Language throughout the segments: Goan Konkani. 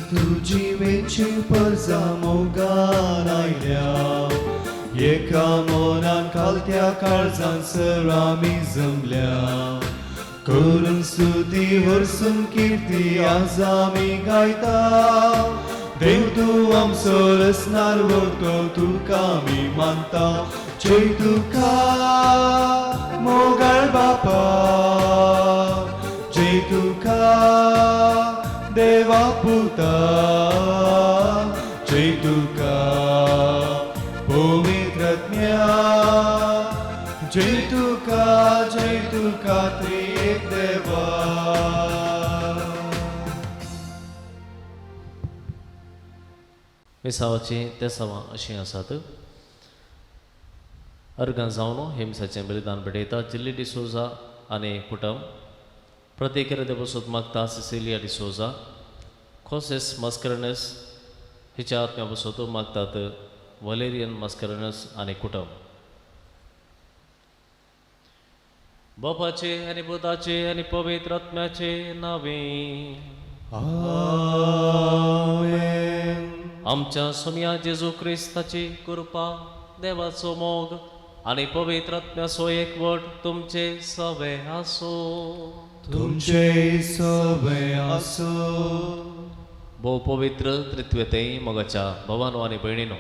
तुजी वेची परजा मोगान आयल्या एका मनान कालत्या काळजान सर आमी जमल्या करून स्तुती वरसून किर्ती आज आमी गायता देव तूं आमचो रचणार व्हरतो तुका आमी मानता जय तुका मोगाळ बापा जय तुका देवा पुता जय तुका पवित्र आत्म्या जय तुका त्रिएक देवा. मिसावाची तेसावां अशीं आसात. अर्गां जावन हे मिसाचें बलिदान भेटयता जिल्ली डिसोजा आनी कुटुंब. प्रत्येक देवसोत मागता सिसिलिया डिसोजा, खोसेस मास्करनस हिच्या आत्म्या बसोत मागतात वलेरियन मास्करनस आनी कुटुंब. बापाचे आनी पुताचे आनी पवित्र आत्म्याचे नावे आमेन. आमच्या सोम्या जेजू क्रिस्ताची कृपा, देवाचो मोग आनी पवित्र आत्म्याचो एकवट तुमचे सवे आसूं. तुमचे सवे आसूं. भोव पवित्र त्रित्वेतय मोगाच्या भावानो आनी भयणीनो,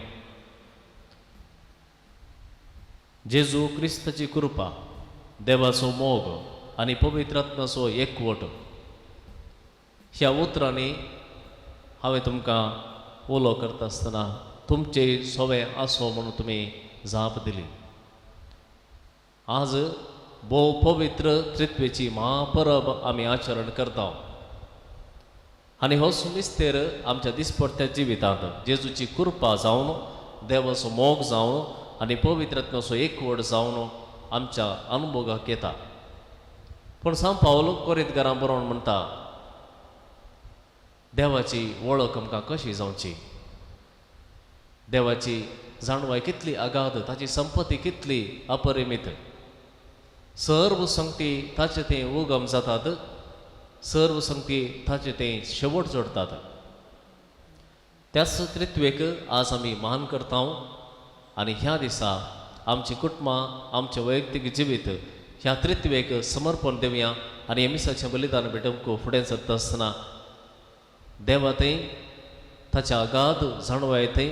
जेजू क्रिस्ताची कृपा, देवाचो मोग आनी पवित्र आत्म्याचो एकवट ह्या उतरांनी हांवें तुमकां उलो करता आसतना तुमचे सोवे आसो म्हणून तुमी जाप दिली. आज भोव पवित्र त्रित्वेची महापरब आमी आचरण करता आनी हो सुमिस्तेर आमच्या दिसपडट्या जिवितांत जेजूची कृपा जावन, देवाचो मोग जावन आनी पवित्र आत्म्याचो एकवट जावन आमच्या अनुभोगाक येता. पूण सांव पावल कोरीतगारां बरोवन म्हणटा, देवाची वळख आमकां कशी जावची, देवाची जाणवाय कितली अगाध, ताची संपत्ती कितली अपरिमीत. सर्व संगती ताचे ते उगम जातात, सर्व संगती ताचे ते शेवट जोडतात. त्याच त्रित्वेक आज आमी मान करता आनी ह्या दिसा आमची कुटुंबां, आमचें वैयक्तीक जिवीत ह्या त्रित्वेक समर्पण दिवया आनी मिसाचें बलिदान भेटोवंक फुडें सरता आसतना देवा थंय ताच्या अगाध जाणवाय थंय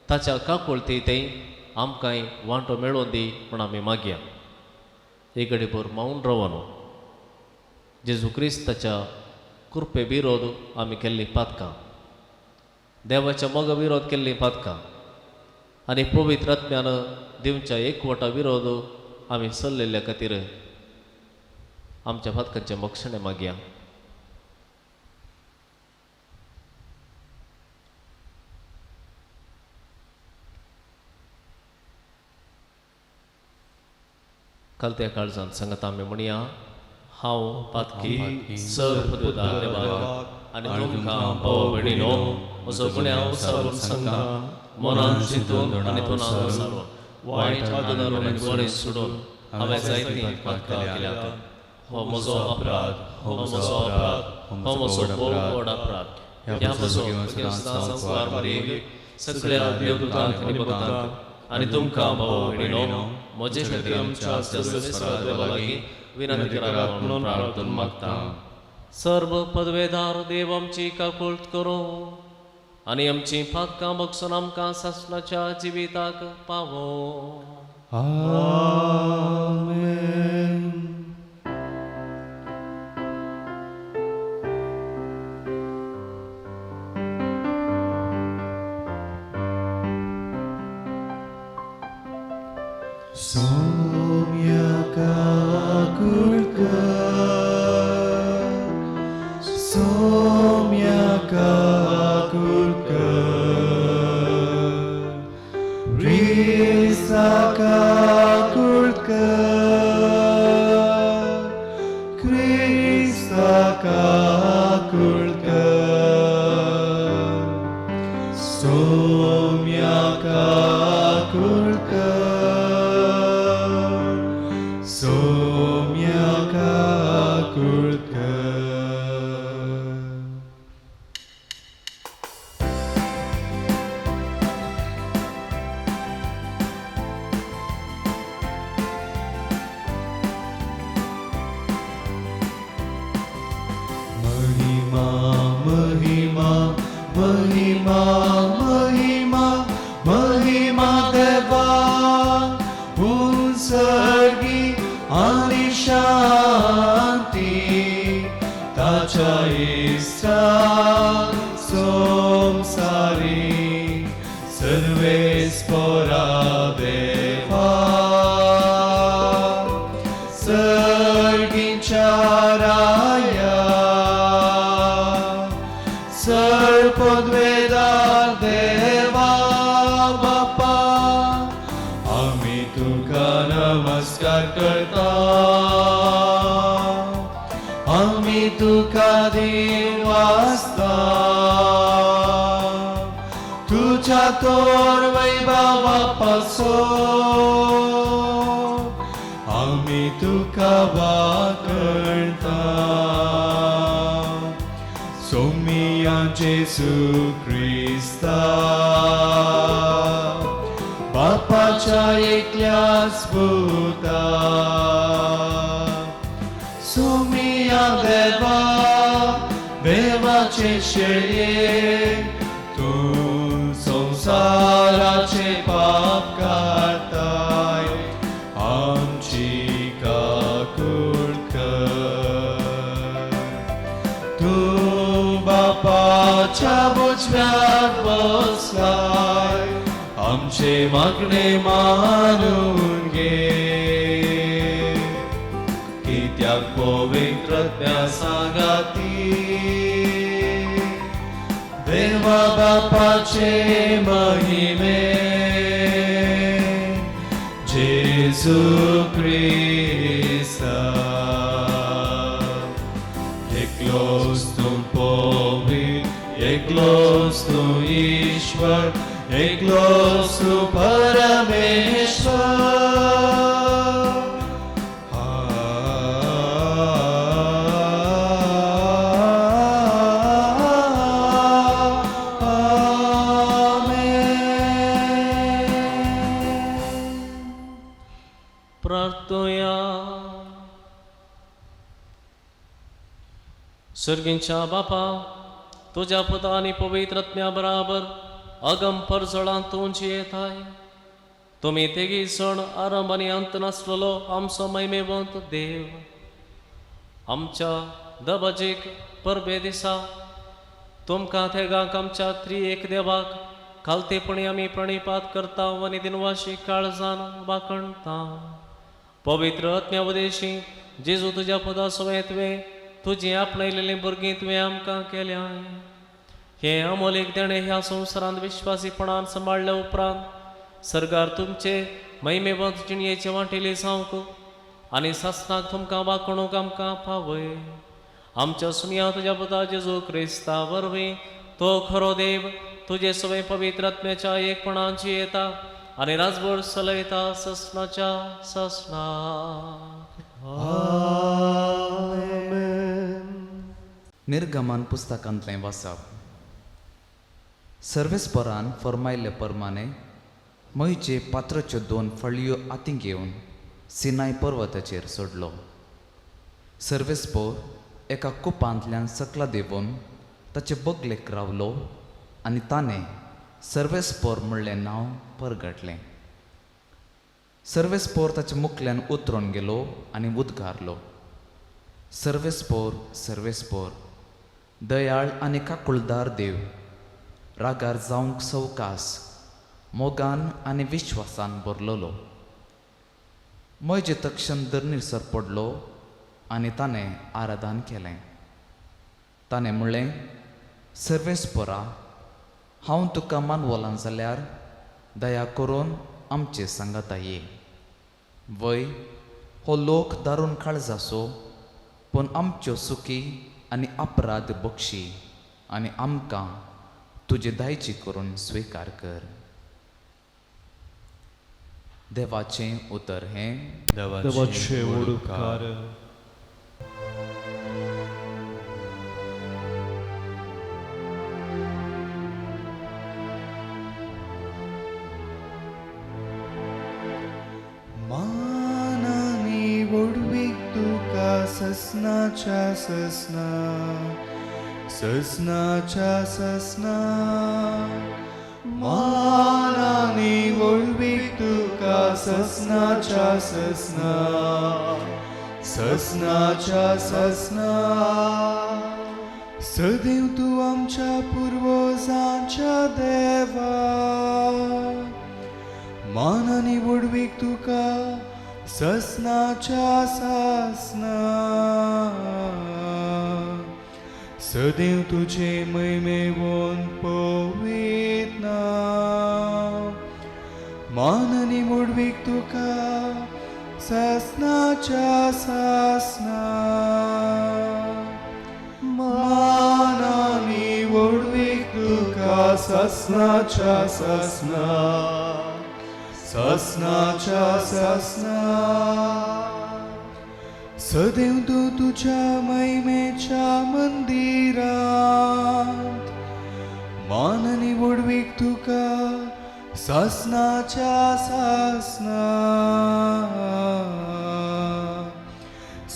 ताच्या काकुळती थंय आमकांय वांटो मेळोवन दी म्हूण आमी मागया. एक घडीभर मावन रावनो जेजू क्रिस्ताच्या कृपे विरोध आमी केल्लीं पातकां, देवाच्या मोगा विरोध केल्लीं पातकां आनी पवित्र आत्म्यान दिवच्या एकवटा विरोध आमी चल्लेल्या खातीर आमच्या पातकांचें बक्षणें मागया. काल त्या काळजांत सांगता आमी म्हणया, हांव पातकी सर देवाक आनी तुमकां भाव भयणीनो म्हजो गुन्यांव सारून सांगता, मनान चिंतून आनी तोंडान सारून वायट आदरान आनी बरें सोडून हांवें जायतीं पातकां केल्यात. हो म्हजो अपराध, हो म्हजो अपराध, हो म्हजो भोव व्हड अपराध. ह्या म्हजो संस्कार मरेक सगळ्या देवदूतांक आनी भक्तांक आनी तुमकां भाव भयणीनो म्हजे खातीर आमच्या सर्वेस्परा देवा लागीं विनंती करात म्हणून प्रार्थना मागता. सर्व पदवेदार देव आमची काकुळट करूं आनी आमची पातकां बक्षून आमकां सासणाच्या जिविताक पावो. आमेन. सोम्या काकुळट कर, सोम्या काकुळट कर, क्रिस्ता काकुळट कर, क्रिस्ता काकुळट कर, सोम्या काकुळट कर, सोम्या काकुळट कर. महिमा महिमा महिमा देवा उंसर्गी आनी शांती ताच्या इश्टा संसारी सर्वेस्परा देवा सर्गीच्या राया सर्पद्वेदार देवा बापा आमी तुका नमस्कार करता आमी तुका दिन वाचता तुझ्या तोर वैभवा पासो आमी तुका वाकळता सोमिया जेसू क्रिस्ता बापाच्या एकल्याच पुता सोमिया देवा देवाचे शेळये तूं संवसाराचे पाप काडताय आमची काकूळ कर तूं बापाच्या उजव्याक बसलाय आमचे मागणे मानून घे कित्याक पवित्र आत्म्या सांगाती देवा बापाचे महिमे जेजू क्रिस्ता एकलोच तूं पवित्र एकलोच तूं ईश्वर एकलोच तूं परमेश्वर. सर्गींच्या बापा तुज्या पुता आनी पवित्र आत्म्या बराबर अगम परजळांत तुमची येताय तुमी तेगी सण आरंभ आनी अंत नासलेलो आमचो महिमेवंत देव आमच्या दबाजीक परबे दिसा तुमकां थेगांक आमच्या त्रि एक देवाक खालतेपणी आमी प्रणिपात करता आनी दिनवाशी काळजान वाखणता पवित्र आत्म्या उदेशी जेजू तुज्या पदा सवें तुवें तुजी आपणायलेलीं भुरगीं तुवें आमकां केल्या हे अमोलीक देणें ह्या संवसारांत विश्वासीपणान सांबाळ्ळ्या उपरांत सरकार तुमचे महिमेवंत जिणयेचे वांटेली जावंक आनी सासणाक तुमकां वाखणूक आमकां पावय आमच्या सुमया तुज्या पुता जेजू क्रिस्ता वरवीं तो खरो देव तुजे सवय पवित्र आत्म्याच्या एकपणाची येता आनी राजभर चलयता ससनाच्या ससनाक. निर्गमन पुस्तकांतलें वाचप. सर्वेस्परान फर्मायल्ले प्रमाणे मयचे पात्राच्यो दोन फळयो हातीं घेवन सिनाय पर्वताचेर सोडलो. सर्वेस्पोर एका कुपांतल्यान सकला देंवोवन ताचे बगलेक रावलो आनी ताणें सर्वेस्पोर म्हणलें नांव परगटलें. सर्वेस्पोर ताच्या मुखल्यान उतरून गेलो आनी उद्गारलो, सर्वेस्पोर सर्वेस्पोर दयाळ आनी काकुळदार देव, रागार जावंक सवकास, मोगान आनी विश्वासान भरलेलो. म्हजे तक्षण धरणीर सर पडलो आनी ताणें आराधन केलें. ताणें म्हणलें, सर्वेस्पोरा, हांव तुका मानवलां जाल्यार दया करून आमचे सांगाता ये. वय हो लोक दारून काळजाचो, पूण आमच्यो सुखी आनी अपराध बक्षी आनी आमकां तुजे दायजी करून स्विकार कर. देवाचें उतर हें. देवाचें व्हड उपकार. मानानी व्हडवीक तुका ससनाच्या ससना ससनाच्या ससना मानानी व्हडवीक तुका ससनाच्या ससना ससनाच्या ससना सदैव तूं आमच्या पुर्वजांच्या देवा मानानी व्हडवीक तुका ससनाच्या सासना सदैव तुजे महिमेवन पवित नांव मानानी व्हडवीक तुका सासनाच्या सासना मानानी व्हडवीक तुका सासनाच्या सासना सासनाच्या सासना सदैव तूं तुज्या महिमेच्या मंदिरांत मानानी व्हडवीक तुका सासनाच्या सासना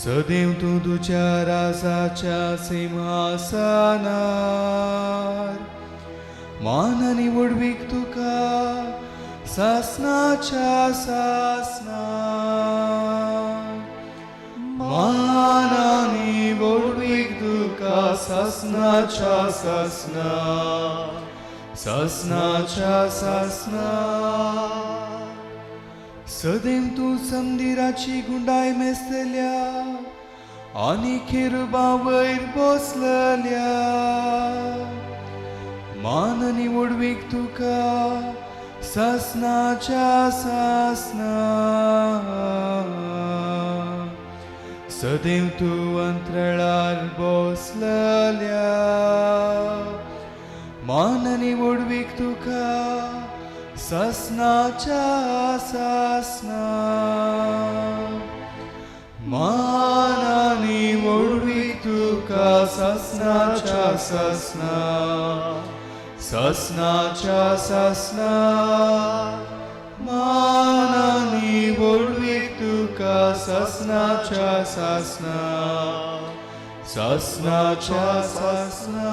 सदैव तूं तुज्या राजाच्या सिंहासनार मानानी व्हडवीक तुका सासनाच्या सासना मानानी व्हडवीक तुका सासनाच्या सासना सासनाच्या सासना सदैव तूं संदिराची गुंडाय मेजतल्या आनी खेरुबा वयर बसलल्या मानानी व्हडवीक तुका सासनाच्या सासना सदैव तूं अंतराळार बसलल्या मानानी व्हडवीक तुका सासनाच्या सासना मानानी व्हडवीक तुका सासनाच्या सासना सासनाच्या सासना मानानी व्हडवीक तुका सासनाच्या सासना सासनाच्या सासना.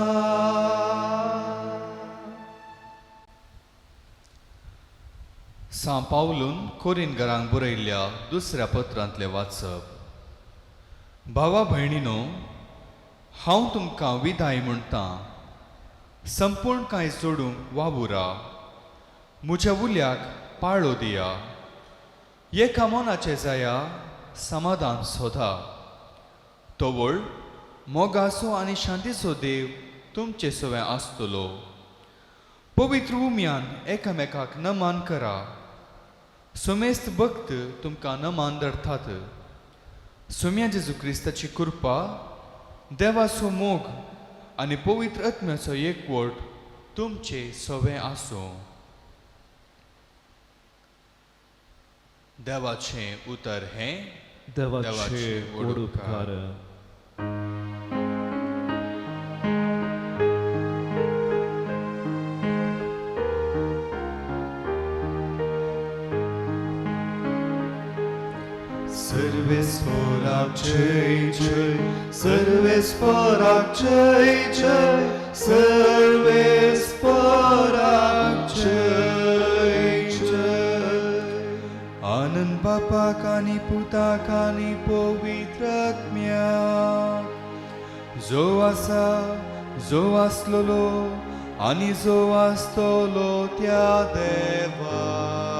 सां पावलून कोरिनगरांक बरयल्ल्या दुसऱ्या पत्रांतलें वाचप. भावा भयणीनो, हांव तुमकां विदाय म्हणटा, संपूर्ण कांय जोडूंक वावुरा, म्हज्या उल्याक पाळो दिया, एका मनाचें जाया, समाधान सोदा. तवळ मोगाचो आनी शांतीचो देव तुमचे सवें आसतलो. पवित्र उम्यान एकामेकाक नमान करा. समेस्त भक्त तुमकां नमान धरतात. सोम्या जेजू क्रिस्ताची कृपा, देवाचो मोग आनी पवित्र आत्म्याचो एकवट तुमचे सवें आसूं. देवाचें उतर हें. देवाचे व्हड उपकार. सर्वेस्पराक जय जय, सर्वेस्पराक जय जय, सर्वेस्पराक जय जय. आनंद बापाक आनी पुताक आनी पवित्र आत्म्याक, जो आसा, जो आसलेलो आनी जो आसतलो त्या देवाक.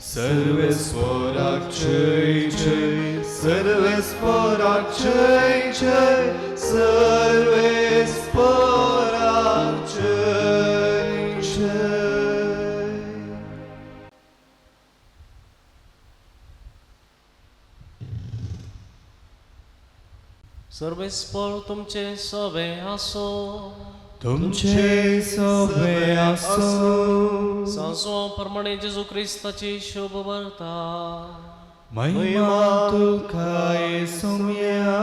सर्वेस्पराक जय जय, सर्वेस्पराक जय जय, सर्वेस्पराक जय जय. सर्वेस्पर तुमचे सवे आसो. तुमचे सवे आसो. सांसो प्रमाणे जेजू क्रिस्ताची शुभ वार्ता. महिमा तुका सोम्या.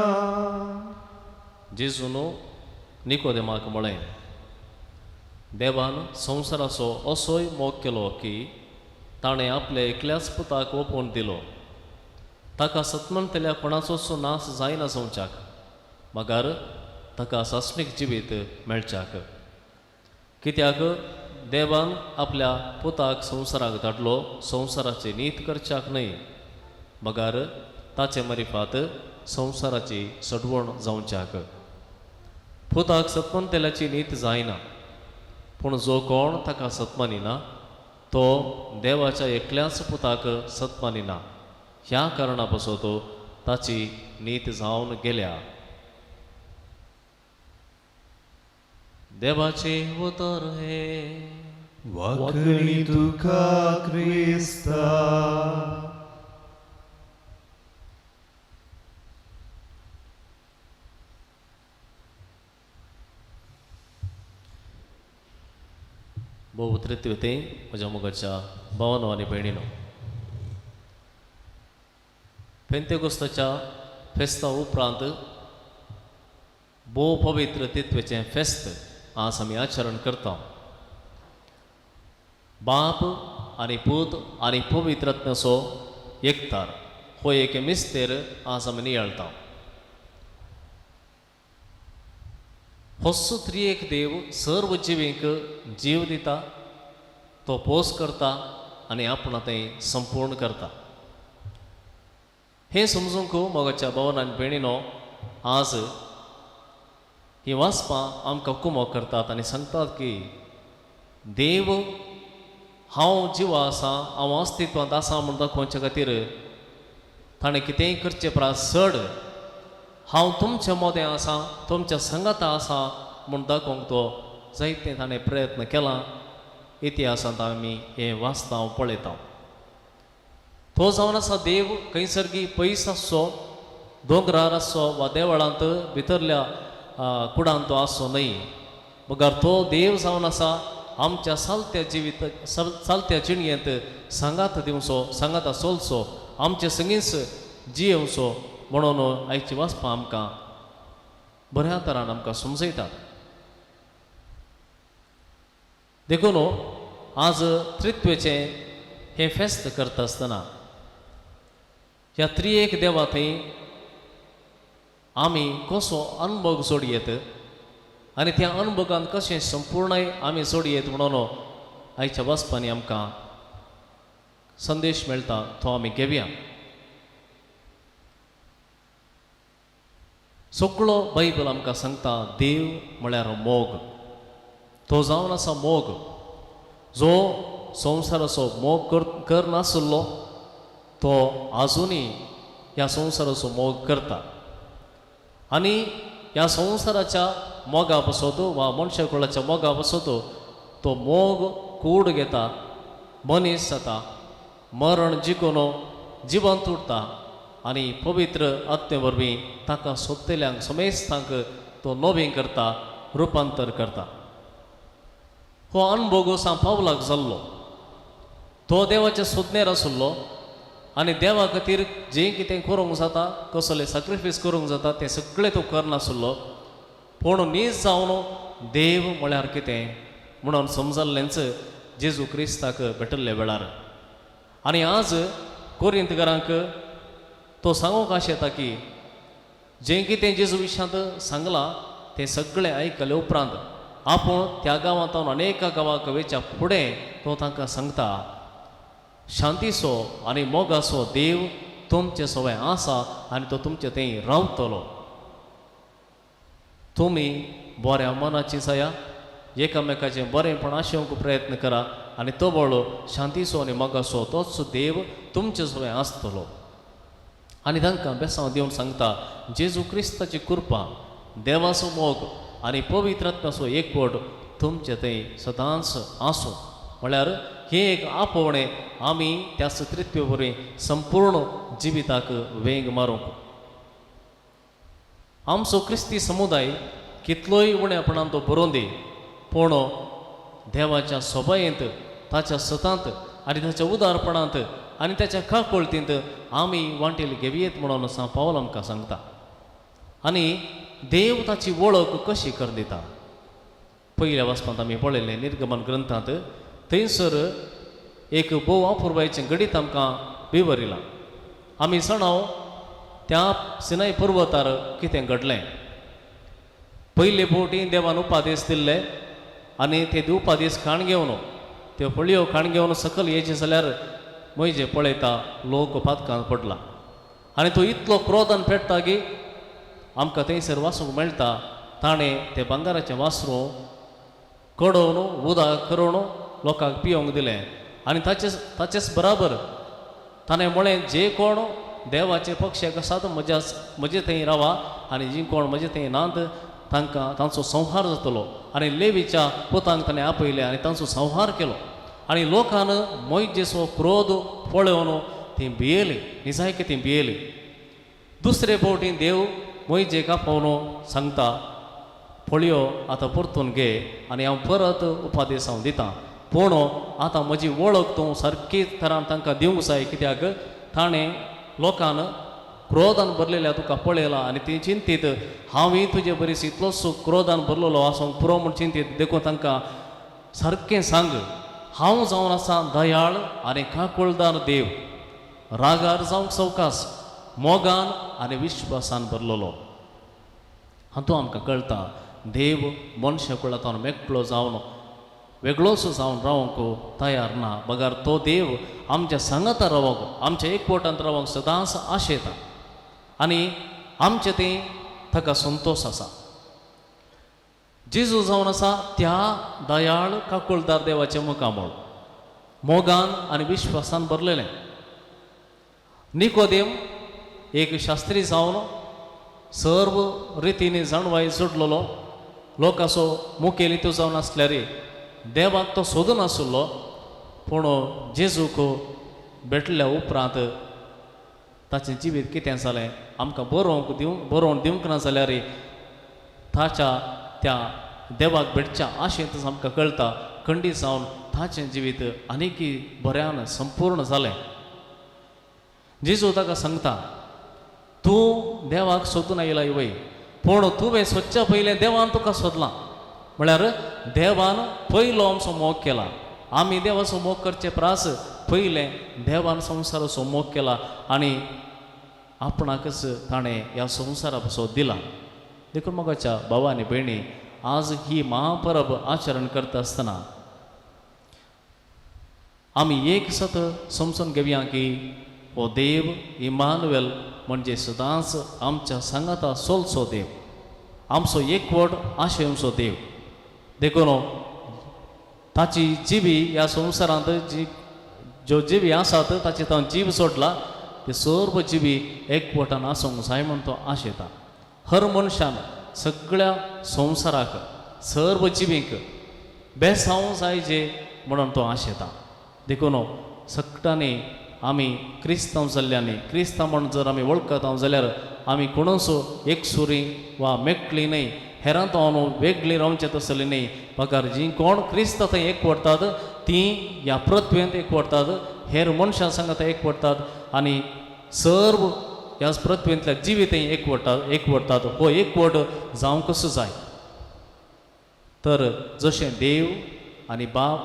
जेजून निकोदेमाक म्हळें, देवान संवसाराचो असोय मोग केलो की ताणें आपल्या एकल्याच पुताक ओपून दिलो, ताका सतमणतल्या कोणाचोच नाश जायना जावच्याक, मगर ताका सासणीक जिवीत मेळच्याक. कित्याक देवान आपल्या पुताक संवसाराक धाडलो संवसाराची नीत करच्याक न्हय, मगर ताचे मरिफात संवसाराची सडवण जावच्याक. पुताक सतमनतेल्याची नीत जायना, पूण जो कोण ताका सतमानिना तो देवाच्या एकल्याच पुताक सतमानिना. ह्या कारणा पासत ताची नीत जावन गेल्या. देवाचें उतर हें. वाकणी तुका क्रिस्ता. भोव त्रित्वते म्हज्या मोगाच्या भावानो आनी भयणीनो, पेंतेकोस्ताच्या फेस्ता उपरांत भोव पवित्र तित्वेचें फेस्त आज आमी आचरण करता. बाप आनी पूत आनी पवित्र आत्म्याचो एकतार हो एक मिस्तेर आज आमी नियाळटा. होच त्रिएक देव सर्व जिवींक जीव दिता, तो पोस करता आनी आपण तें संपूर्ण करता. हें समजूंक मोगाच्या भावन आनी भयणीनो, आज हीं वाचपां आमकां कुमोक करतात आनी सांगतात की देव हांव जिवा आसा, हांव अस्तित्वांत आसा म्हूण दाखोवचे खातीर ताणें कितेंय करचें परस चड हांव तुमच्या मोदें आसा, तुमच्या सांगाता आसा म्हूण दाखोवंक तो जायते ताणें प्रयत्न केला. इतिहासांत आमी हें वाचता पळयता. तो जावन आसा देव खंयसरगी पयस आसचो, दोंगरार आसचो वा देवळांत भितरल्या कुडांत तो आसचो न्हय, मगर तो देव जावन आसा आमच्या चालत्या जिवीत चालत्या जिणयेंत सांगात दिवचो, सांगाता चलचो, आमचे संगीच जियेवचो म्हणून आयची वाचपां आमकां बऱ्या तरान आमकां समजयतात. देखून आज त्रित्वेचें हें फेस्त करता आसतना ह्या त्रिएक देवा थंय आमी कसो अनभोग जोडयेत आनी त्या अनभोगान कशें संपूर्णय आमी जोडयेत म्हणून आयच्या वाचपांनी आमकां संदेश मेळटा, तो आमी घेवया. सगळो बायबल आमकां सांगता देव म्हळ्यार मोग. तो जावन आसा मोग, जो संवसाराचो मोग करनासलो तो आजुनूय ह्या संवसाराचो मोग करता आनी ह्या संवसाराच्या मोगा पासत वा मनशा कुळाच्या मोगा पासत तो मोग कूड घेता, मनीस जाता, मरण जिखून जिवंत उरता आनी पवित्र आत्मे वरवीं ताका सोदतल्यांक समेस्तांक तो नवीन करता, रुपांतर करता. हो अनभोग सांव पावलाक जाल्लो. तो देवाच्या सोदनेर आशिल्लो आनी देवा खातीर जें कितें करूंक जाता, कसले सॅक्रिफायस करूंक जाता तें सगळें तो करनासलो. पूण नीज जावन देव म्हळ्यार कितें म्हणून समजल्लेंच जेजू क्रिस्ताक भेटिल्ल्या वेळार. आनी आज कोरिंतकारांक तो सांगूंक आशेता की जें कितें जेजू विशांत सांगलां तें सगळें आयकले उपरांत आपूण त्या गांवांत अनेक गांवांक वयच्या फुडें तो तांकां सांगता, शांतीचो आनी मोगाचो देव तुमचे सवय आसा आनी तो तुमचे थंय रावतलो. तुमी बऱ्या मनाची जाया, एकामेकाचें बरेंपण आशेवंक प्रयत्न करा आनी तो बळो शांतीचो आनी मोगाचो तोच देव तुमचे सवय आसतलो. आनी तांकां बेसांव दिवन सांगता, जेजू क्रिस्ताची कृपा, देवाचो मोग आनी पवित्र आत्म्याचो एकवट तुमचे थंय सदांच आसूं. म्हळ्यार हें एक आपोवणें आमी त्या त्रित्वे वरवीं संपूर्ण जिविताक वेंग मारूंक. आमचो क्रिस्ती समुदाय कितलोय उणेपणान तो बरोवन दी, पूण देवाच्या सोबायेंत, ताच्या सतांत आनी ताच्या उदारपणांत आनी ताच्या काकुळतींत आमी वांटेल घेवयेत म्हणून सांव पावल आमकां सांगता. आनी देव ताची वळख कशी करून दिता, पयल्या वाचपांत आमी पळयलें निर्गमन ग्रंथांत थंयसर एक भोव अपुरबायेचें घडीत आमकां विवरिलां. आमी जाणाव त्या सिनाय पर्वतार कितें घडलें. पयले फावटी देवान उपादेश दिल्ले आनी ते उपादेश खाण घेवन त्यो फळयो खाण घेवन सकल येयचें जाल्यार मोयजे पळयता लोक पातकान पडला आनी तो इतलो क्रोधान पेट्टा की आमकां थंयसर वाचूंक मेळटा ताणें तें भांगराचें वासरूं कडोवन उदक करून लोकांक पिवंक दिलें आनी ताचेच बराबर ताणें म्हळें जे कोण देवाचे पक्षाक आसात म्हज्या म्हजे थंय रावा आनी जी कोण म्हजे थंय नात तांकां तांचो संहार जातलो. आनी लेवीच्या पुतांक ताणें आपयलें आनी तांचो संहार केलो आनी लोकान मोयजेचो क्रोध पळोवन तीं भियेलीं, निजायकी तीं भियेलीं. दुसरे फावटी देव मोयजेक आपोवन सांगता फळयो आतां परतून घे आनी हांव परत उपादेश हांव दितां, पूण आतां म्हजी वळख तूं सारकी तरान तांकां दिवंक जाय, कित्याक ताणें लोकान क्रोधान भरलेल्या तुका पळयला आनी ती चिंतीत हांवूय तुजे बरीच इतलोच क्रोधान भरलेलो आसूंक पुरो म्हूण चिंतीत, देखून तांकां सारकें सांग हांव जावन आसा दयाळ आनी काकुळदार देव, रागार जावंक सवकास, मोगान आनी विश्वासान भरलेलो. हातूंत आमकां कळटा देव मनशा कुळांत मेकळो जावन वेगळोसो जावन रावंक तयार ना, बगर तो देव आमच्या सांगाता रावंक आमच्या एकवटांत रावंक सदांच आशेता आनी आमचें तें ताका संतोश आसा. जेजू जावन आसा त्या दयाळ काकुळदार देवाचें मुखामळ मोगान आनी विश्वासान भरलेलें. निकोदेम एक शास्त्री जावन सर्व रितींनी जाणवाय जोडलेलो लोकांचो मुखेली तो जावन आसल्यार देवाक तो सोदून आशिल्लो, पूण जेजूक भेटल्या उपरांत ताचें जिवीत कितें जालें आमकां बरोवन दिवंक ना जाल्यार ताच्या त्या देवाक भेटच्या आशेंत आमकां कळटा खंडीत जावन ताचें जिवीत आनीकय बऱ्यान संपूर्ण जालें. जेजू ताका सांगता तूं देवाक सोदून आयला वय, पूण तुवें सोदच्या पयलें देवान तुका सोदलां, म्हळ्यार देवान पयलो आमचो मोग केला. आमी देवाचो मोग करचे प्रास पयलें देवान संवसाराचो मोग केला आनी आपणाकच ताणें ह्या संवसारा पासो दिला. देखून मोगाच्या भावा आनी भयणी आज ही महापरब आचरण करता आसतना आमी एक सत समजून घेवया की हो देव इमानुएल म्हणजे सदांच आमच्या सांगाता चलचो देव, आमचो एकवट आशेवचो देव. देखून ताची जिवी ह्या संवसारांत जी ज्यो जिवी आसात ताची तो जीव सोडला ते सर्व जिवी एकवटान आसूंक जाय म्हूण तो आशेता. हर मनशान सगळ्या संवसाराक सर्व जिवींक बेसावंक जाय जे म्हणून तो आशेता. देखून सगळ्यांनी आमी क्रिस्तांव जाल्ल्यांनी क्रिस्तांव म्हण जर आमी वळखता जाल्यार आमी कोणूच एकसुरी वा मेकळी न्हय, हेरां तो वेगळी रावचें तसली न्हय, बगर जीं कोण क्रिस्तां थंय एकवटतात तीं ह्या पृथ्वेंत एकवटतात, हेर मनशां सांगात एकवटतात आनी सर्व ह्या पृथ्वेंतल्या जिवीत एकवटतात. हो एकवट जावंकच जाय. तर जशें देव आनी बाप,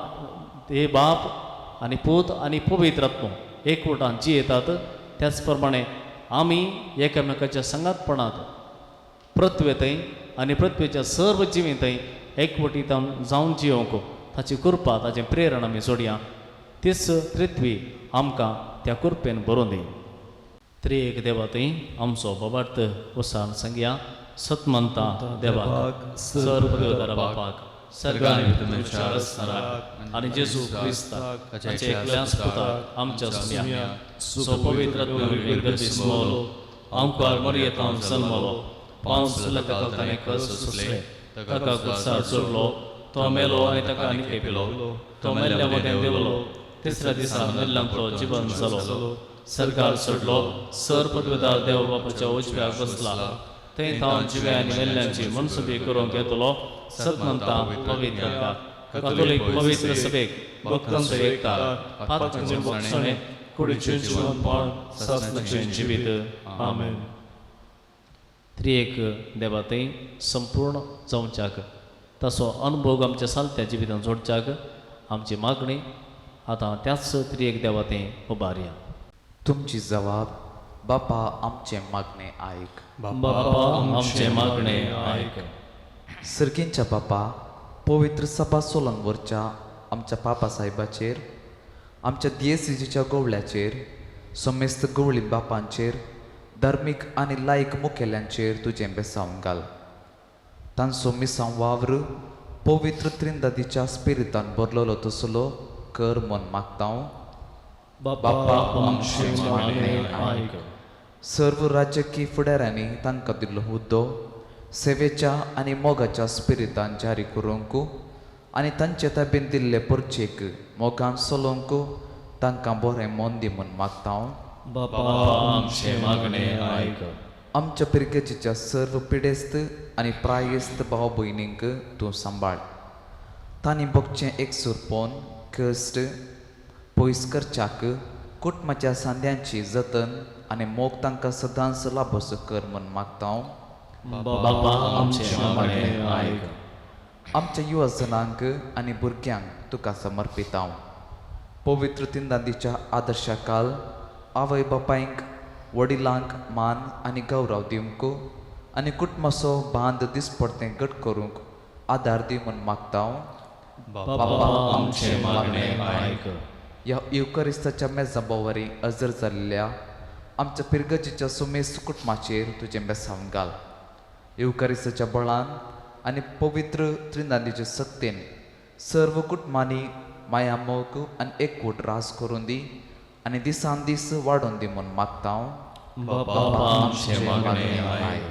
देव बाप आनी पूत आनी पवित्र आत्मो एकवटान जियेतात त्याच प्रमाणे आमी एकामेकाच्या सांगातपणांत पृथ्वेंतय आनी पृथ्वेच्या सर्व जिवींतय एकवटीत जावन जियोवंक ताची कृपा ताचें प्रेरण आमी जोडया. तीच पृथ्वी आमकां त्या कृपेन बरोवन दी. त्रिएक देवा थंय आमचो बाबार्थ वसान सांगया सतमंता देवाक सर्व देवदारा बापाक सर्गांनी आनी जेजू क्रिस्ताक ताच्या एकल्याच पुताक आमच्या सुम्या सो पवित्र स्मोलो आमकार मरयेतावन जल्मलो पावस ताका ताणें कस सोंसलें ताका कुर्सार चडलो तो मेलो आनी ताका आनी खेपिलो तो मेल्ल्या मदें देवलो तिसऱ्या दिसा मेल्ल्यांतलो जिवन जालो सरकार सोडलो सर पदवेदार देव बापाच्या उजव्याक बसला थंय तावन जिव्या आनी मेल्ल्यांची मनसुबी करूंक येतलो सतमंता पवित्र कातोलीक पवित्र सभेक भक्तांचो एकता पातकांचें भोगसणें कुडीचें जिवनपण सासणाचें जिवीत. आमेन. त्रिएक देवा थंय संपूर्ण जावच्याक ताचो अनुभव आमच्या सालत्या जिवितांत जोडच्याक आमची मागणी आतां त्याच त्रिएक देवा थंय उबारया. तुमची जबाब बापा आमचें मागणें आयक. बापा आमचें मागणें आयक. सर्गींच्या बापा, पवित्र सभा सोलन वरच्या आमच्या पापा साहेबाचेर, आमच्या दियेसिजीच्या गवळ्याचेर, समेस्त गवळी बापांचेर, धार्मीक आनी लायक मुखेल्यांचेर तुजें बेसांव घाल. तांचो मिसांव वावर पवित्र त्रिंदादीच्या स्पिरितान भरलेलो तसलो कर म्हूण मागता. बापा आमचें मागणें आयक. सर्व राजकीय फुडाऱ्यांनी तांकां दिल्लो हुद्दो सेवेच्या आनी मोगाच्या स्पिरितान जारी करूंक आनी तांचे ताबेन दिल्ले परचेक मोगान चलोवंक तांकां बरें मन दी म्हूण मागता. बापा आमचें मागणें आयक. आमच्या पिरगेचीच्या सर्व पिडेस्त आनी प्रायेस्त भाव भयणींक तूं सांबाळ. तांणी भोगचें एकसूरपण कश्ट पयस करच्याक कुटुंबाच्या सांद्यांची जतन आनी मोग तांकां सदांच लाभोसो कर म्हूण मागता. बापा आमचें मागणें आयक. आमच्या युवजनांक आनी भुरग्यांक तुका समर्पितां. पवित्र तिंदांदीच्या आदर्शा काल आवय बापायंक वडिलांक मान आनी गौरव दिवंक आनी कुटुंबाचो बांद दिसपडतें घट करूंक आदार दी म्हूण मागता. बापा आमचें मागणें आयक. ह्या युकरिस्ताच्या मेजा बोवारी हजर जाल्ल्या आमच्या पिरगजीच्या सुमेस्त कुटुंबाचेर तुजें बेसांव घाल. युकरिस्ताच्या बळान आनी पवित्र त्रिनादीचे सक्तेन सर्व कुटुंबांनी मायामोग आनी एकवट रास करून दी आनी दिसान दीस वाडोवन दी म्हूण मागता. बापा आमचें मागणें आयक.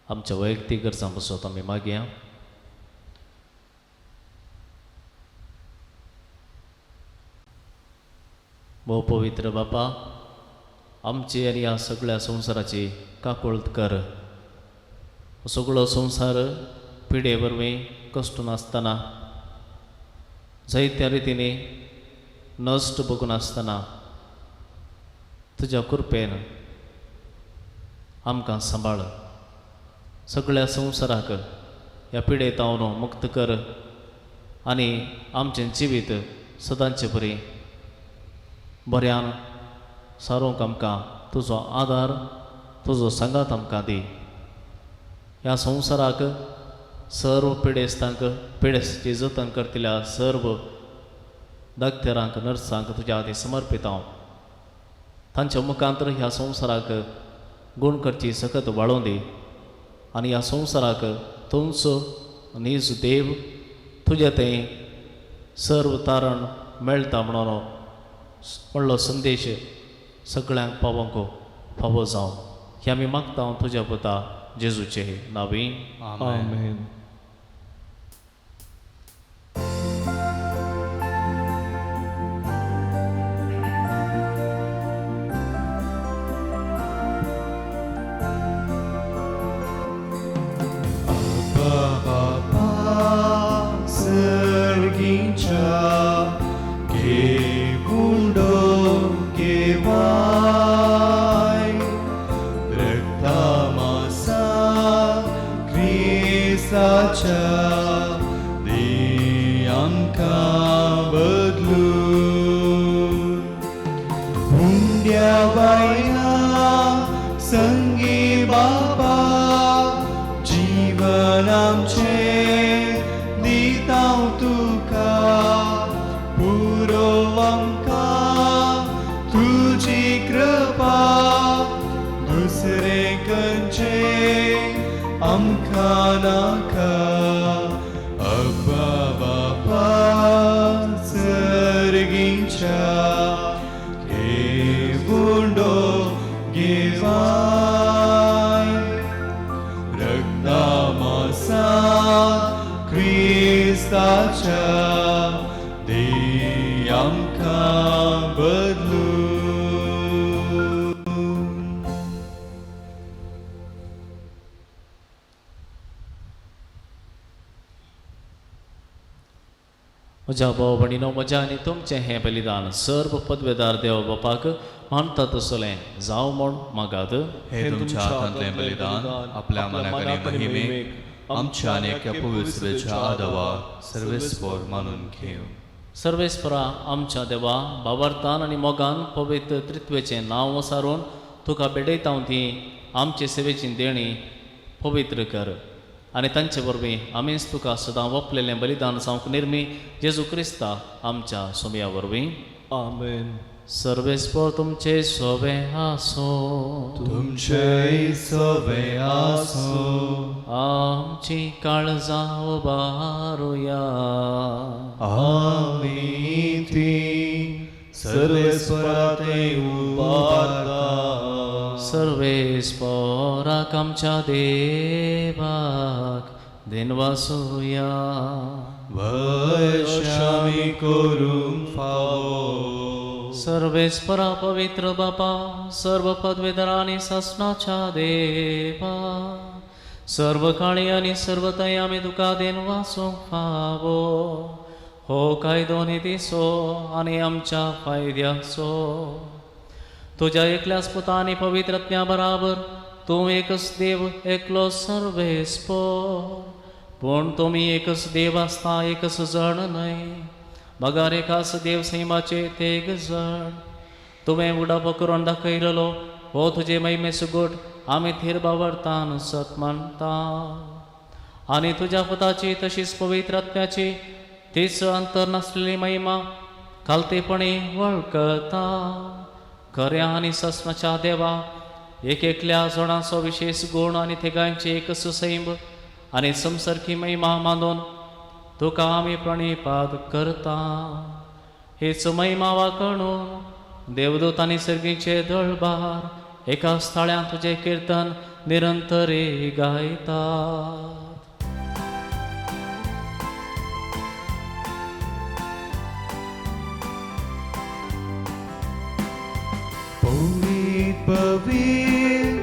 आमच्या वैयक्तीक गरजां पासत आमी मागया. भोव पवित्र बापा, आमची आनी ह्या सगळ्या संवसाराची काकुळट कर. सगळो संवसार पिडे वरवीं कश्ट नासतना जायत्या रितींनी नश्ट बघून आसतना तुज्या कृपेन आमकां सांबाळ. सगळ्या संवसाराक ह्या पिडे तावन मुक्त कर आनी आमचें जिवीत सदांचे परी बऱ्यान सारोवंक आमकां तुजो आदार तुजो सांगात आमकां दी. ह्या संवसाराक सर्व पिडेस्तांक पिडेस्ताची जतन करतल्या सर्व दाक्तेरांक नर्सांक तुज्या हाती समर्पित हांव. तांच्या मुखांतर ह्या संवसाराक गूण करची सकत वाडोवन दी आनी ह्या संवसाराक तुमचो नीज देव तुजें थंय सर्व तारण मेळटा म्हणून व्हडलो संदेश सगळ्यांक पावोवंक फावो जावं हें आमी मागता तुज्या पुता जेजूचे नांवी. आमेन. बापा सर्गीच्या घेवंडो घेवाय रक्तामासा क्रिस्ताच्या दी आमकां बदलून हुंड्या बायला संगी बाबा जीवन आमचें दिता तुका पुरो आमकां तुजी कृपा दुसरें खंयचें आमकां नाका. अब्बा बापा सर्गीच्या घेवंडो घेवाय रक्तामासा क्रिस्ताच्या दी आमकां बदलून. म्हज्या भाव भयणीनो, म्हज्या आनी तुमचें हें बलिदान सर्व पदवेदार देव बापाक मानता तसलें जावं म्हूण मागात. हे तुमच्या हातांतलें बलिदान आपल्या मनाक आनी महिमेक आमच्या आनी एका पवित्रच्या आदवा सर्वेस्पोर मानून घेवं. सर्वेस्परा आमच्या देवा, बाबार्थान आनी मोगान पवित्र त्रित्वेचें नांव वसारून तुका भेटयता ती आमचे सेवेची देणी पवित्र कर आनी तांचे वरवीं आमीच तुका सदां वपलेलें बलिदान जावंक निर्मी जेजू क्रिस्ता आमच्या सोम्या वरवीं. आमेन. सर्वेस्पर तुमचे सोबे आसो. तुमचे सवे आसो. आमची काळजां उबारुया. आमी ती सर्वेस्परा ते उबारता. सर्वेस्पराक आमच्या देवाक दिनवासुया. वशामी करूंक फावो. सर्वेस्परा पवित्र बापा, सर्व पदवेधर आनी सासणाच्या देवा, सर्व काळी आनी सर्वतय आमी तुका देनवासूंक फावो. हो कायदो नितीचो आनी आमच्या फायद्याचो. तुज्या एकल्याच पुता आनी पवित्र आत्म्या बराबर तूं एकच देव, एकलो सर्वेस्पर. पूण तुमी एकच देव आसता, एकच जण न्हय, बगार एकाच देव सैमाचे तेग जण. तुवें उडापो करून दाखयलेलो हो तुजे महिमे सुगोट आमी थीर बावडतान सत मानता. आनी तुज्या पुताची तशीच पवित्र आत्म्याची तीच अंतर नासलेली महिमा खालतेपणी वळखता. खऱ्या आनी सस्माच्या देवा, एक एकल्या जणांचो विशेश गूण आनी थेगांची एकच सैम आनी संसारकी महिमा मानून तुका आमी प्रणिपाद करता. हेच महिमा वाकणून देवदूत आनी सर्गीचे दळबार एका स्थळ्यान तुजें किर्तन निरंतरे गायतात. पवीत पवीत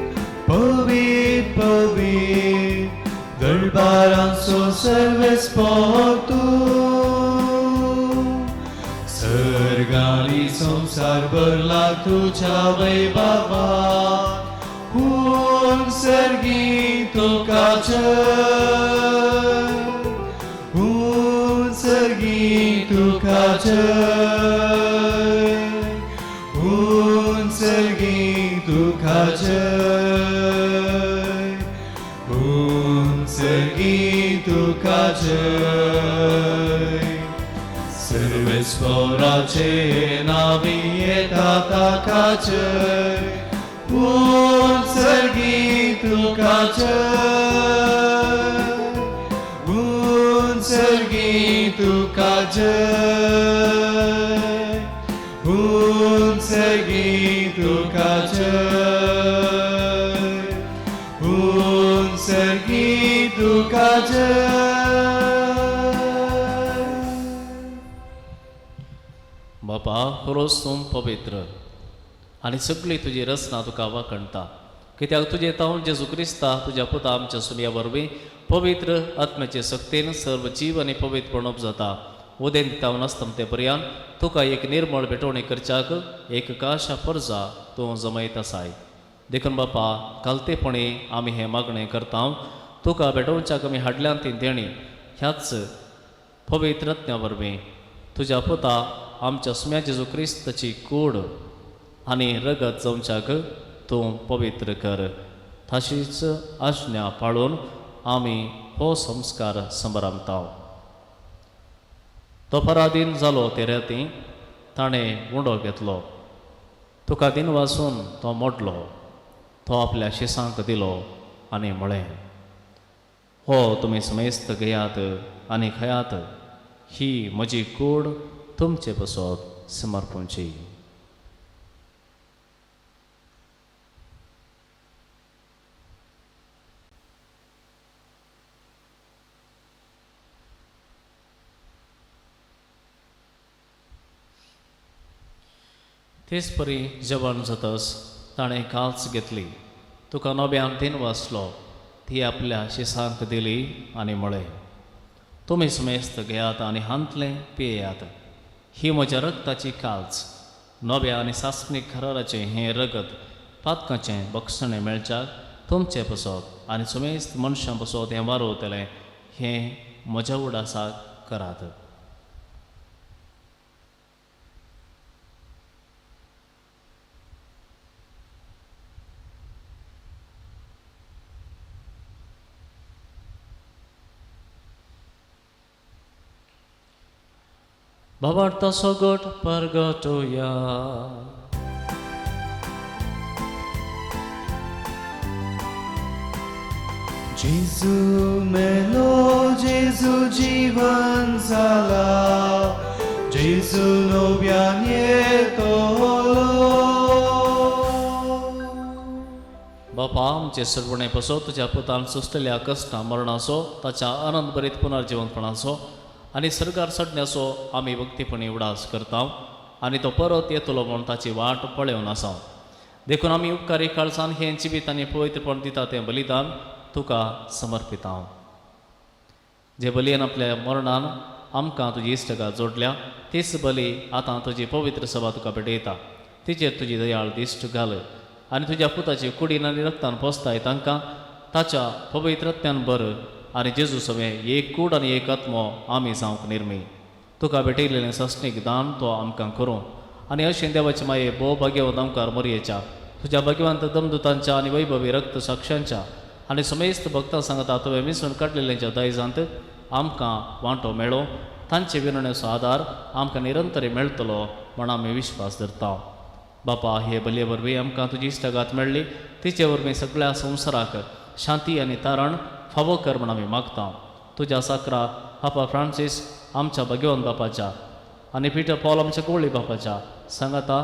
पवीत पवीत दरबारांचो सर्वेस्पर तूं. सर्गांनी संवसार भरला तुज्या वैभवान. हून सर्गी तुका जय, हून सर्गी तुका जय, हून सर्गी तुका जय, हून सर्गी तुका जय. सर्वेस्पराचे नावी येता ताका जय, हून सर्गी तुका जय, हून सर्गी तुका जय, हून सर्गी तुका जय, हून सर्गी तुका जय. बापा, खरोच तूं पवित्र आनी सगळी तुजी रचना तुका वाखणटा. कित्याक तुजें तावन जेजू क्रिस्ता तुज्या पुता आमच्या सुमया वरवीं पवित्र आत्म्याचे सक्तीन सर्व जीव आनी पवित्र पणप जाता. उदेंत तावन आसता पर्यंत तुका एक निर्मळ भेटवणी करच्याक एक काशा परजा तूं जमयत आसाय. देखून बापा, कालतेपणी आमी हें मागणें करता. तुका भेटोवच्याक आमी हाडल्यान ती देणी ह्याच पवित्र आत्म्या वरवीं तुज्या पुता आमच्या सुम्या जेजू क्रिस्ताची कूड आनी रगत जावच्याक तूं पवित्र कर. तशीच आज्ञा पाळून आमी हो संस्कार संभ्रमता. तो पराधीन जालो ते राती ताणें उंडो घेतलो, तुका दिन वासून तो मोडलो, तो आपल्या शिसांक दिलो आनी म्हळें, हो तुमी समेस्त घेयात आनी खायात, ही म्हजी कूड तुमचे पसत समर्पणची. तेच परी जेवण जातस ताणें काल्च घेतली, तुका नव्यान तीन वाचलो, ती आपल्या शिसांक दिली आनी म्हळें, तुमी समेस्त घेयात आनी हांतलें पियेयात, ही म्हज्या रगताची काल्च, नव्या आनी सासणीक कराराचें हें रगत पातकाचें बक्षणें मेळच्याक तुमचें पसत आनी समेस्त मनशां पसत हें वारवतलें, हें म्हज्या उडासाक करात. भावार्थाचो गट परगटोया. जेजू मेलो, जेजू जीवन जाला, जेजू नव्यान येतलो. बापा आमचे सरवणे पसो तुज्या पुतान सोंसलेल्या कश्टां मरणाचो ताच्या आनंद भरीत पुनर्जिवंतपणाचो आनी सर्गार चडण्याचो आमी भक्तीपणी उडास करता आनी तो परत येतलो म्हूण ताची वाट पळोवन आसा. देखून आमी उपकारी काळजान हें जिवीत आनी पवित्रपण दिता तें बलिदान तुका समर्पिता. जे बलयेन आपल्या मरणान आमकां तुजी इश्टगात जोडल्या तीच बली आतां तुजी पवित्र सभा तुका भेटयता. तिचेर तुजी दयाळ दिश्ट घाल आनी तुज्या पुताची कुडीन आनी रक्तान पोसताय तांकां ताच्या पवित्रत्यान बर आनी जेजू सवें एक कूड आनी एक आत्मो आमी जावंक निर्मी. तुका भेटयलेलें सस्नीक दान तो आमकां करूं आनी अशें देवाचे माये भोव भाग्यवंत आमकार मोरयेच्या तुज्या भाग्यवंत दमदुतांच्या आनी वैभवी रक्त साक्षांच्या आनी समेस्त भक्तां सांगता तुवें मिसून काडलेल्यांच्या दायजांत आमकां वांटो मेळो. तांचे विनवणेचो आदार आमकां निरंतर मेळटलो म्हण आमी विश्वास धरता. बापा हे बलये वरवीं आमकां तुजी इश्टागात मेळ्ळी तिचे वरवीं सगळ्या संवसाराक शांती आनी तारण फावो कर म्हण आमी मागता. तुज्या साकरा पापा फ्रांसीस आमच्या भगवंत बापाच्या आनी पिटर पॉल आमच्या गवळी बापाच्या सांगाता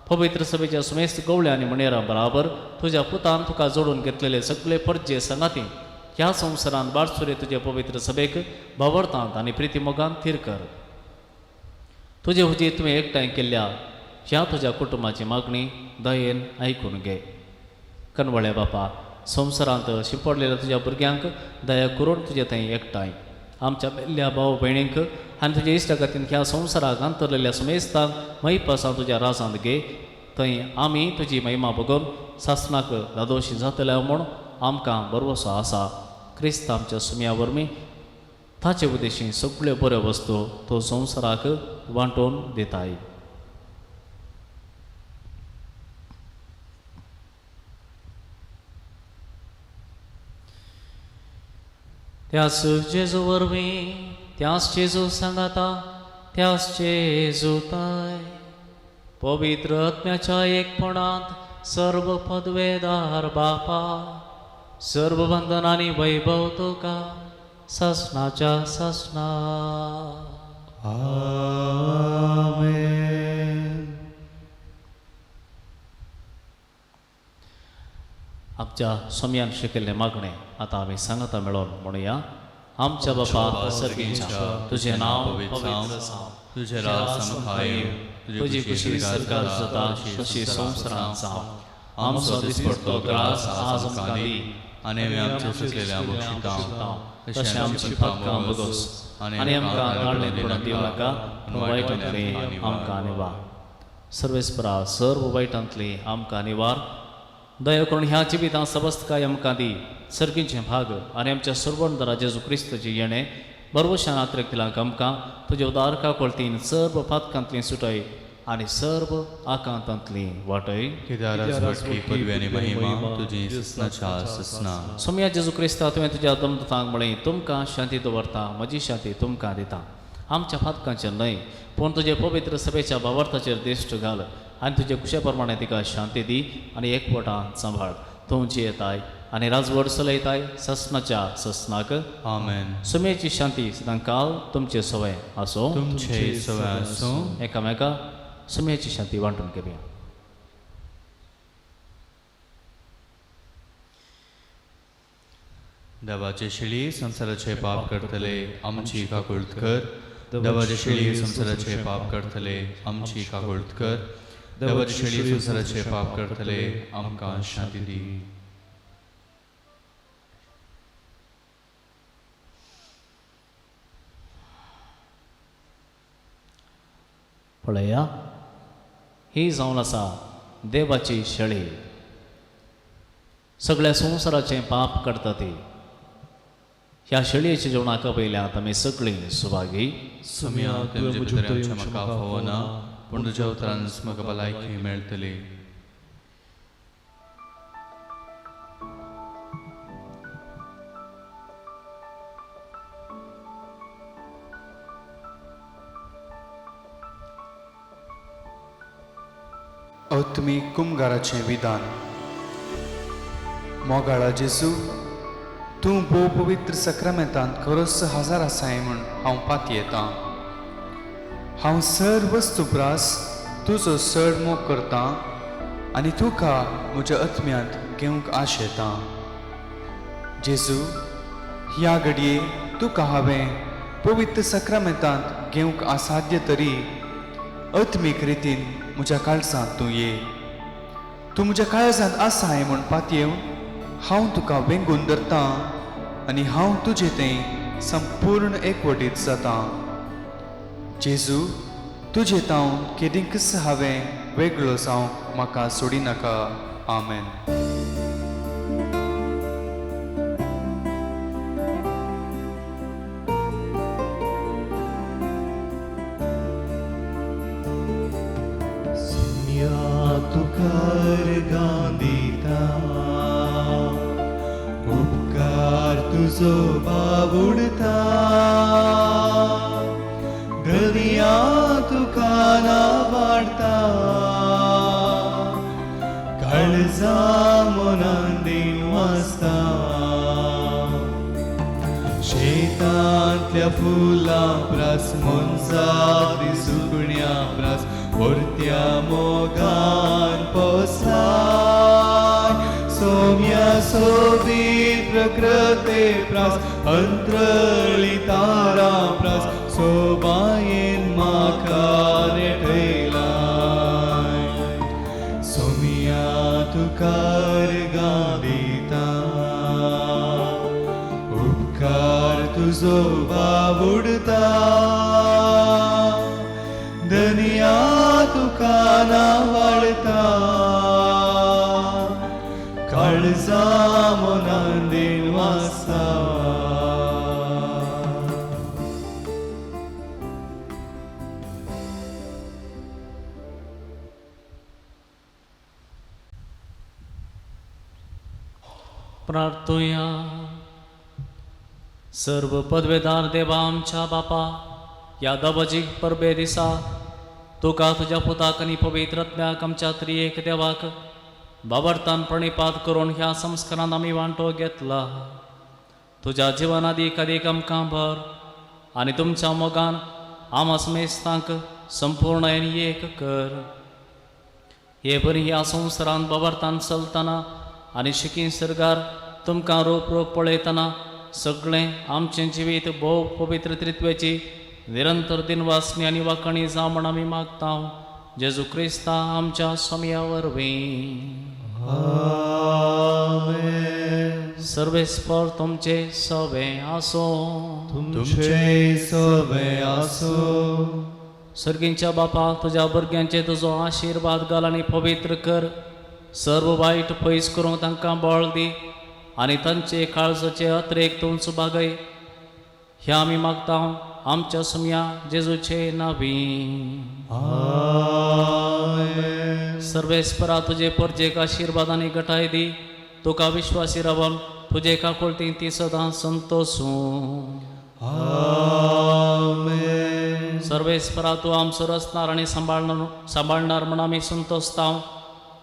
पवित्र सभेच्या सुमेस्त गवळ्या आनी म्हणेरा बराबर तुज्या पुतान तुका जोडून घेतलेले सगळे परजे सांगाती ह्या संवसारान बारसुरे तुजे पवित्र सभेक भावर्थांत आनी प्रितीमोगान थीर कर. तुजे हुजीर तुवें एकठांय केल्ल्या ह्या तुज्या कुटुंबाची मागणी दयेन आयकून घे. कनवळ्या बापा संवसारांत शिंपडलेल्या तुज्या भुरग्यांक दया करून तुजे थंय एकठांय आमच्या मेल्ल्या भाव भयणींक आनी तुज्या इश्टागतीन ह्या संवसाराक अंतरलेल्या समेस्तांक महिपासां तुज्या राजांत घे. थंय आमी तुजी महिमा बगोवन सासणाक दादोशी जातल्या म्हूण आमकां भरवसो आसा. क्रिस्त आमच्या सुमया वरवीं ताचे उद्देशी सगळ्यो बऱ्यो वस्तू तो संवसाराक वांटोवन दिताय. त्याच जेजू वरवीं त्याच जेजू सांगाता त्याच जेजू ताय पवित्र आत्म्याच्या एकपणांत सर्व पदवेदार बापा सर्व बंधनांनी वैभव तुका ससनाच्या ससना. आमेन. आमच्या सोम्यान शिकिल्लें मागणें आतां आमी सांगाता मेळोवन म्हणुया. आमच्या बापा सर्गीच्या तुजें नांव पवित्र जावं, तुजें राज आमकां येवं, तुजी खुशी सरकार जाता तशी संवसारांत जावं. आमचो दिसपडतो ग्रास आज आमकां दी आनी आमी आमच्या चुकलेल्या बक्षितां तशें आमची पातकां बगोस आनी आमकां धाडलें दिवं नाका पूण वायटांतली आमकां निवार. सर्वेस्परा सर्व वायटांतली आमकां निवार. दया करून ह्या जिवितांत सबस्तकाय आमकां दी. सर्गींचे भाग आनी आमच्या सर्वंदरा जेजू क्रिस्तची येणें बरवशान आत्रेक आमकां तुज्या उदार काकोळतीन सर्व पातकांतली सुटय आनी सर्व आकांतांतली वाटय. कित्याक राजवटकी पदवी आनी महिमा तुजी ससनाच्या ससना. सोम्या जेजू क्रिस्ता तुवें तुज्या दमदतांक म्हळें तुमकां शांती दवरता म्हजी शांती तुमकां दिता. आमच्या फातकांचेर न्हय पूण तुजे पवित्र सभेच्या भावार्थाचेर दिश्ट घाल आनी तुजे कुशे प्रमाणे तिका शांती दी आनी एकवटान सांबाळ. तूं जियेताय आनी राजवट चलयताय ससनाच्या ससनाक. आमेन. सुमेची शांती सदांकाल तुमचे सवय आसूं. तुमचे सवय आसूं. एकामेका सुमेची शांती वांटून घेवया. देवाचे शिळी संवसाराचे पाप करतले आमची काकुळत कर. देवाचे शिळी संवसाराचे पाप करतले आमची काकुळत कर. देवाचे शिळी संवसाराचे पाप करतले आमकां शांती दी. पळया ही जावन आसा देवाची शेळी सगळ्या संवसाराचें पाप काडटा ती. ह्या शेळयेच्या जेवणाक पयल्यात आमी सगळीं सुभागी. सुम्या तुमचे भितर आमच्या म्हाका फावना पूण तुज्या उतरान म्हाका भलायकी मेळटली. आत्मीक कुमगाराचें विधान. मोगाळा जेजू, तूं भोव पवित्र सक्रामेंतांत खरोच हजार आसाय म्हूण हांव पातयेतां. हांव सर वस्तू प्रास तुजो चड मोग करतां आनी तुका म्हज्या आत्म्यांत घेवंक आशेतां. जेजू, ह्या घडये तुका हांवें पवित्र सक्रामेंतांत घेवंक असाध्य तरी आत्मीक रितीन म्हज्या काळजांत तूं ये. तूं म्हज्या काळजांत आसाय म्हूण पातयेवन हांव तुका वेंगून धरतां आनी हांव तुजे थंय संपूर्ण एकवटीत जातां. जेजू, तुजे तावन केदींकच हांवें वेगळो जावंक म्हाका सोडिनाका. आमेन. तुकार गांदिता उपकार तुजो बाबुडता, दर्या तुका ना वाडता, काळजा मनान दिन वाजता. शेतांतल्या फुलां प्रास मनजाती सुकण्या प्रास परत्या मोगान पोसलाय. सोम्या सोबीत प्रकृते प्रास अंत्रळी तारा प्रास सोबायेन म्हाका नेटयलाय. सोम्या तुकार गादिता उपकार तुजो बाबुडता, दनिया तुका ना वाडता, काळजा मनान दिन वाजता. प्रार्थुया. सर्व पदवेदार देवा आमच्या बापा, ह्या दबाजीक परबे दिसा तुका तुज्या पुताक आनी पवित्र आत्म्याक आमच्या त्रिएक देवाक बाबर्तान प्रणिपात करून ह्या संस्कारान आमी वांटो घेतला. तुज्या जिवनादीक आदीक आमकां भर आनी तुमच्या मोगान आमा समेस्तांक संपूर्ण आनी एक कर. हे बरी ह्या संवसारान बाबर्तान चलतना आनी शिकी सरकार तुमकां रोप रोप पळयतना सगळें आमचें जिवीत भोव पवित्र त्रित्वाची निरंतर दिनवासनी आनी वाखणी जावं म्हण आमी मागता जेजू क्रिस्ता आमच्या स्वामया वरवीं. आमेन. सर्वेस्पर तुमचे सवे आसो. तुमचे सवे आसो. सर्गींच्या बापा, तुज्या भुरग्यांचे तुजो आशिर्वाद घाल आनी पवित्र कर. सर्व वायट पयस करूंक तांकां बळ दी आनी तांचे काळजाचे अत्रेक तूंच बागय. ह्या आमी मागता आमच्या सुमया जेजूचे नावी. आमेन. सर्वेस्परा तुजे परजेक आशिर्वाद आनी गटाय दी. तुका विश्वासी रावन तुजे काकुळतीन ती सदां संतोसूं. आमेन. सर्वेस्परा तूं आमचो रचणार आनी सांबाळणार म्हूण आमी संतोसता.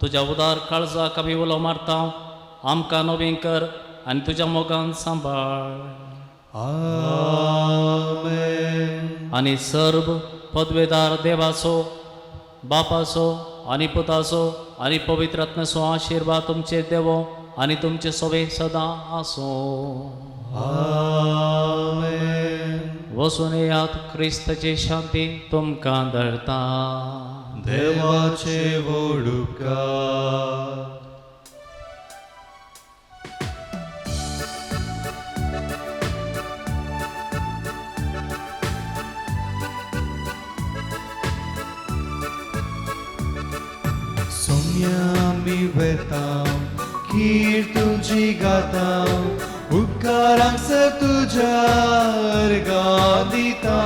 तुज्या उदार काळजाक आमी उलो मारता. आमकां नवीन कर आनी तुज्या मोगान सांबाळ. आमेन. आनी सर्व पदवेदार देवाचो, बापाचो आनी पुताचो आनी पवित्र आत्म्याचो आशिर्वाद तुमचे देवो आनी तुमचे सोबे सदां आसूं. आमेन. वचून येयात, क्रिस्ताची शांती तुमकां धरता. देवाचे व्हड उपकार. सोम्या आमी वेता, कीर तुजी गाता, उपकारांक सर तुज्या अर्गां दिता.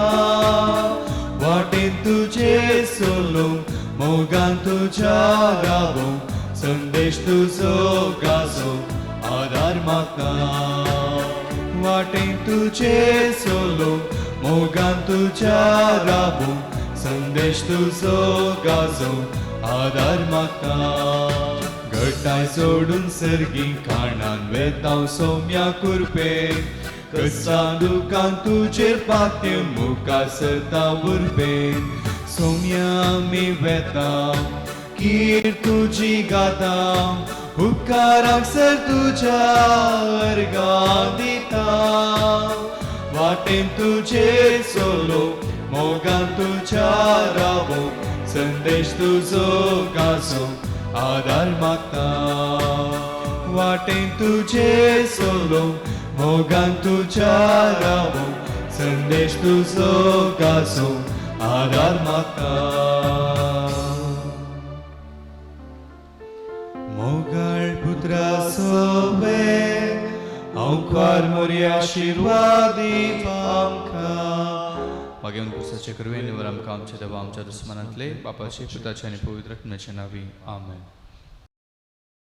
वाटेन तुजे सोलूंक, मोगान तुज्या रावूंक, संदेश तुजो गाजोवंक आदार मागता. वाटेन तुजे सोलूंक, मोगान तुज्या रावूंक, संदेश तुजो गाजोवंक आदार मागता. घटाय सोडून सर्गी काणान वेताव सोम्या कुरपे, कसा दुकान तुजेर पात्य मुखार सरता उर्बेन. सोम्या आमी वेता कीर तुजी गाता, उपकाराक सर तुज्या अर्गां दिता. वाटेन तुजेर सोलो मोगान तुज्या रावो, संदेश तुजो गाजो आदार मागता. वाटेन तुजेर सोलो मोगान तुज्या रावो, संदेश तुजो गाजो आदार मागता. मोगाळ पुत्रा सोबे हांव मोरी आशिर्वादी आमकां. मागीर पुरसाचे कृपेन निवर आमकां आमच्या देवा आमच्या दुस्मानांतले बापाचे पुताचे आनी पवित्र आत्म्याचे नांवी आमेन.